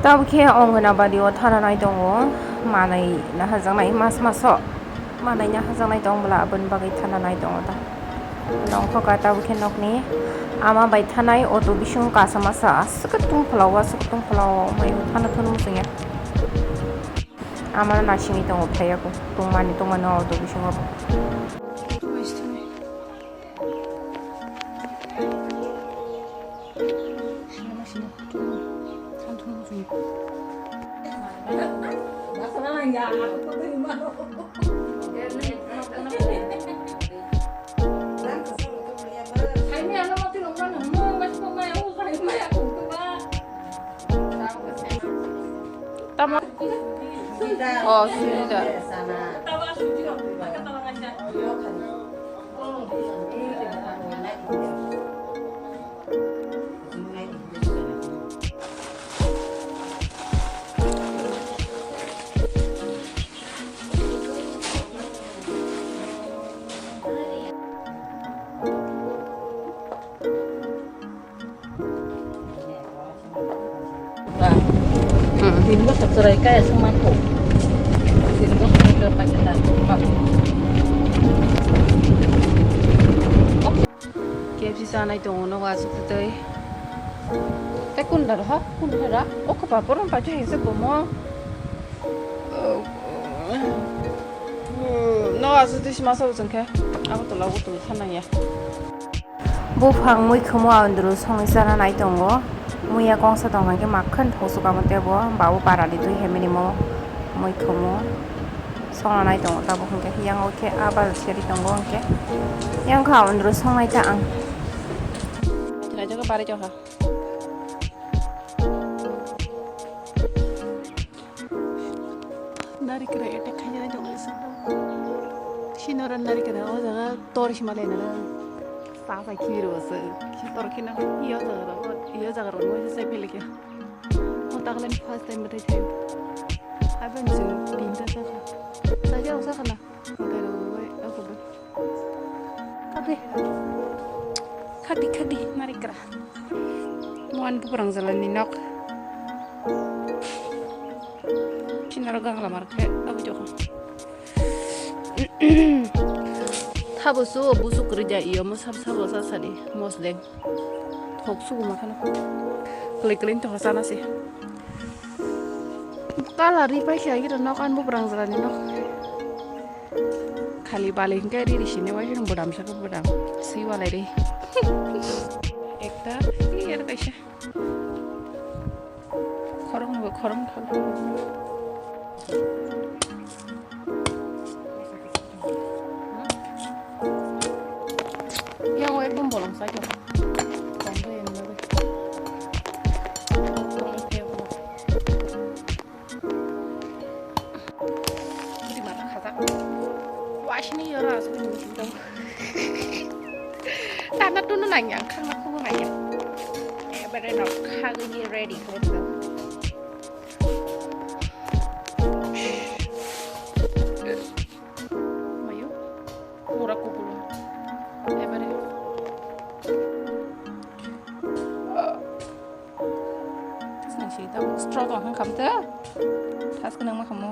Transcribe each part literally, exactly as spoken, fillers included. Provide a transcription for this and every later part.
Tabuk khe Anganabadi o thana nai tongo, manai naharjaknai mas maso, manai naharjaknai tong bwla aboni bagwi thana nai tongo ta. Nongkho ka tabuk khe nokni ama bai thanai auto bising kasa masa aswk tungphla o, aswk tungphla o mai thana thun muchungya. Amano nasingwi tongo phaiya ko, tungmani tungmani o auto bisingo. Tamo. Oh, Sunita. Tin bosor chwrai kaya swng mankho. Tin bosor chwrai kaya swng mankho. K F C chanai tongo nogo aswk tei. Tei kun da ha? Kun da? O khe papor rok paithak hai se bomo. No aswk tei sima sabo chwng khe. Abo tola o tong thanang ya. Buphang muikhumu andru songwi chana nai tongo. Muiya kongsa tong hwnkhe makkhan thosok amo tebo, babu parani twi hemini mo muikhumu songna nai tongo. Tabuk hwnkhe yang o khe a bazar seri tongo hwnkhe yang kha andru songnai ta ang. Thwlai jaga bari jaga. Narikra attack khaina tongwi sini oro narikra o jaga tor hima laina sa sa khibiro se khitor khina iyo jaga ro iyo jaga ro mo se pele kya o taglani first time batai thayo aben jin dinta sa kha sa ja sa khana. Khadi. Khadi, khadi, narikra. Muan bubrang jalani nok. Sinaro gangla marke, abu jokha. Thabo su, busu kri ja iyo, mo sab sabo sa sani, mos deng. Thok sugu makhano. Klik klik to sana si. Kala ri pai khe agiro nok an bubrang jalani nok. Khali bali hwnkhe riri sini wai sini bodam saka bodam. Swi walai ri. Ekta, ini ada kaisa. Khorong bo khorong thang. Yang wai bom bolong sa jo. Bom bo yang lagi. Bom bo yang lagi. Budi mata khajak. Wasini yoro asli musim tau. Tana tunu nanya, khangna khungu nanya. Ebere no khagini ready khlai tau. Mayu, pura kukulu. Ebere. Thasnang si tamo straw tong hang khamte. Thas kwnang ma khamo.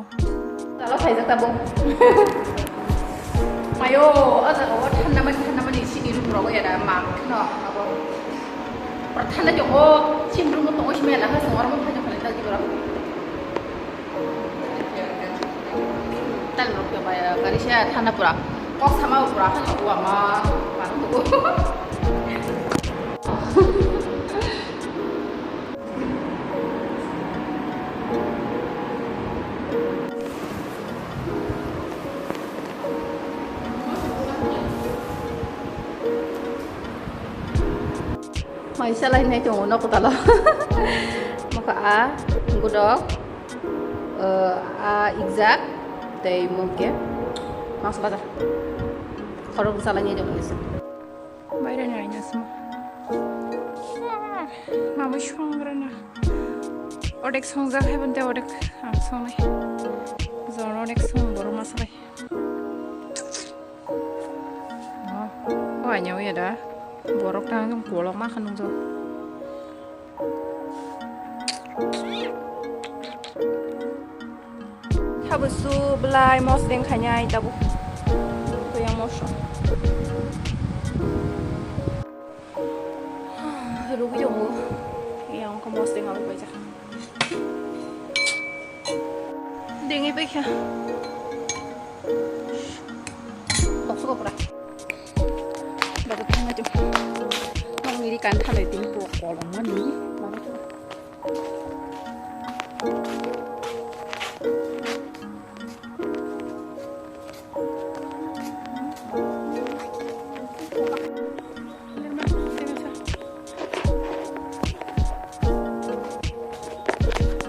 Talo khaijak tabo. Mayo, o jaga o thanda mani, thanda mani sini room rogo ya da ma khno abo. Por thanda jo o sim room tongo simi la ha songor mo khaijak khaijak jibra. Tang rok ya baya kari sia thanda pura. Kok sama pura hano uama. Panu tuku. Mai salai nai tongo nok talo. Mokha a gudok, a ijak tei mokhe mas bazar. Khorok salai nai tongo nisi. Bairani aina sima. Mabo songrana. Odek songjak hai bante odek ang songnai. Zon odek song boro masalai. O aina uya da. Borok tang kolok ma khanung jo. Sabo su belai mosdeng khainai tabuk. Kuyang moso. Rugwi tongo. Yang ko mosdeng abo bai jakha. Dengi bai kha. Kok suko pura. Dapat thangai tu. Mang miri kan thalai tin po kolong mani. Mana tu?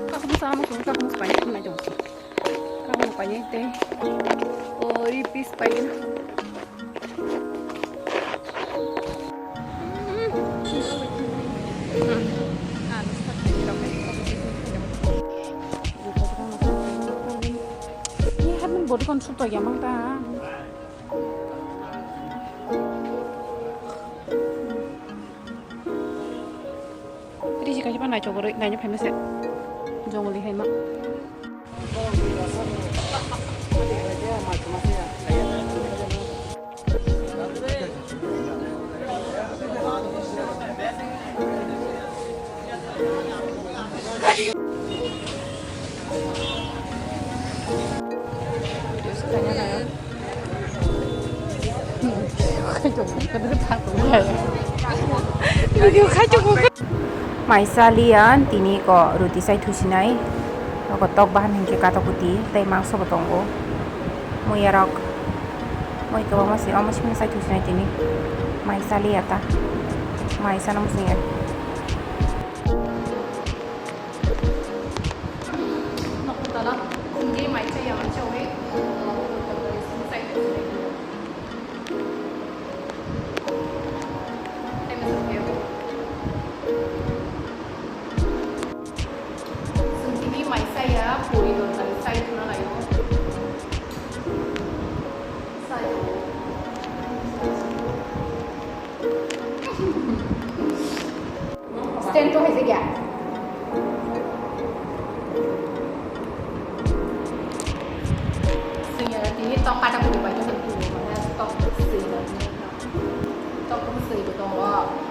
Kakung sama sung kakung sebanyak mana dong? Kakung banyak deh. Oh, ripis banyak. Ini kan body control tuh ya mang ta. Riji kaisa ba naichogoroi naina phaima se. Jongoli hai ma. Maisa liya tini ko ruti sai thusinai. Oko tok bahan hinkhe katok kuti tei mangso bo tongo. Muya rok mui kwbangma se omo simi sai thusinai tini. Maisa liya ta. Maisa no musinga. Nokho tala hwnwi mai chaya, mai chawi. Tei masa khe. Chwng tini mai chaya, puri dorkar, chai thwna laio. Chai. Stand to hai se kya? Sing ya, tini tok kata kuri bai, tok kuri bai, tok sing ya. Tok sing ya, tok.